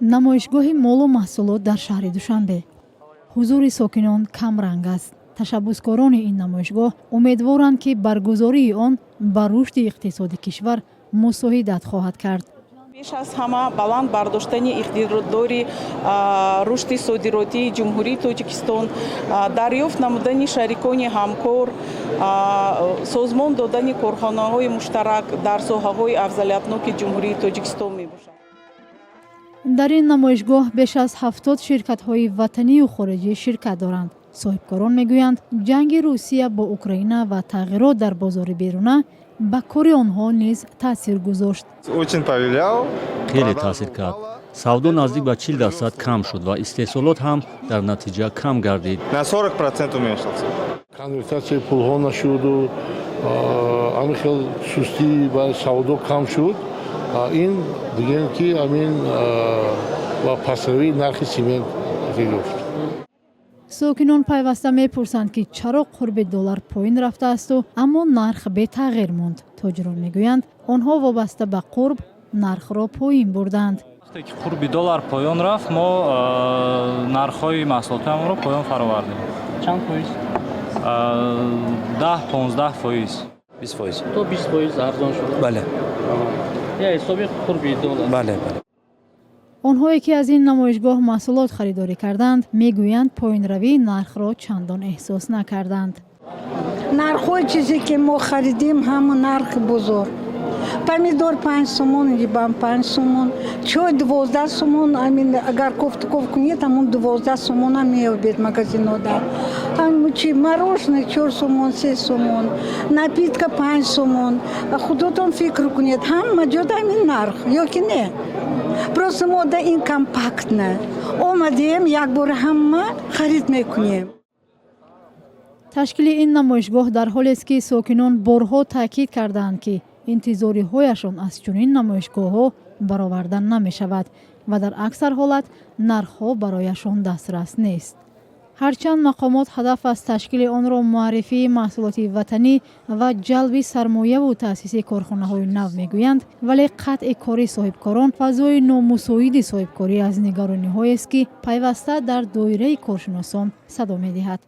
Намоишгоҳи молу маҳсулот дар шаҳри Душанбе. Ҳузури сокинон камранг аст. Ташаббускорони ин намоишгоҳ умедворанд, ки баргузории он ба рушди иқтисоди кишвар мусоидат хоҳад кард. Пеш аз ҳама баланд бардоштани иқтидори рушди содиротии Ҷумҳурии Тоҷикистон, дарёфт намудани шарикони ҳамкор, созмон додани корхонаҳои муштарак дар соҳаҳои афзалиятноки Ҷумҳурии Тоҷикистон мебошад. Дар ин намоишгоҳ беш аз 70 ширкатҳои ватанию хориҷӣ ширкат доранд. Соҳибкорон мегӯянд, ҷанги Русия бо Украина ва тағйирот дар бозори беруна ба кори онҳо низ таъсир гузошт. Очень повлиял. Хеле таъсир кард. Савдо наздик ба 40% кам шуд ва истеҳсолот ҳам дар натиҷа кам гардид. На 40% уменьшился. Конвертатсияи пулҳо нашуду ҳамин хел сустӣ ва савдо кам шуд. Ин дигем, ки ҳамин ба пастравии нархи симент ёфт. Сокинон пайваста мепурсанд, ки чаро қурби доллар поин рафтаасту, аммо нарх бетағйир монд. Тоҷирон мегӯянд, онҳо вобаста ба қурб нархро поин бурданд. Вақте ки қурби доллар поён рафт, мо нархҳои маҳсулотамонро поён фаровардем. Чанд фоиз? 10-15%. 20%. То 20% арзон шуд? Бале. Я ҳисоби қурби доллар? Бале. Онҳое ки аз ин намоишгоҳ маҳсулот харидорӣ карданд, мегӯянд, поинравии нархро чандон эҳсос накарданд. Нархҳои чизе ки мо харидем, ҳама нархи бозор. Помидор 5 сомон, либан 5 сомон, чой 12 сомон. Амин, агар кофтуков кунед, ҳамон 12 сомона меёбед магазинода. Чи мороженое 4 сомон, 3 сомон, напитка 5 сомон. Худотон фикр кунед, ҳама ҷода ҳамин нарх ё ки не? Просто мо да ин компактно омадем, якбора ҳама харид мекунем. Ташкили ин намоишгоҳ дар ҳолест, ки сокинон борҳо таъкид кардаанд, ки интизориҳояшон аз чунин намоишгоҳҳо бароварда намешавад ва дар аксар ҳолат нархҳо барояшон дастрас нест. Ҳарчанд мақомот ҳадаф аз ташкили онро муаррифии маҳсулоти ватанӣ ва ҷалби сармояву таъсиси корхонаҳои нав мегӯянд, вале қатъи кори соҳибкорон, фазои номусоиди соҳибкорӣ аз нигарониҳоест, ки пайваста дар доираи коршиносон садо медиҳад.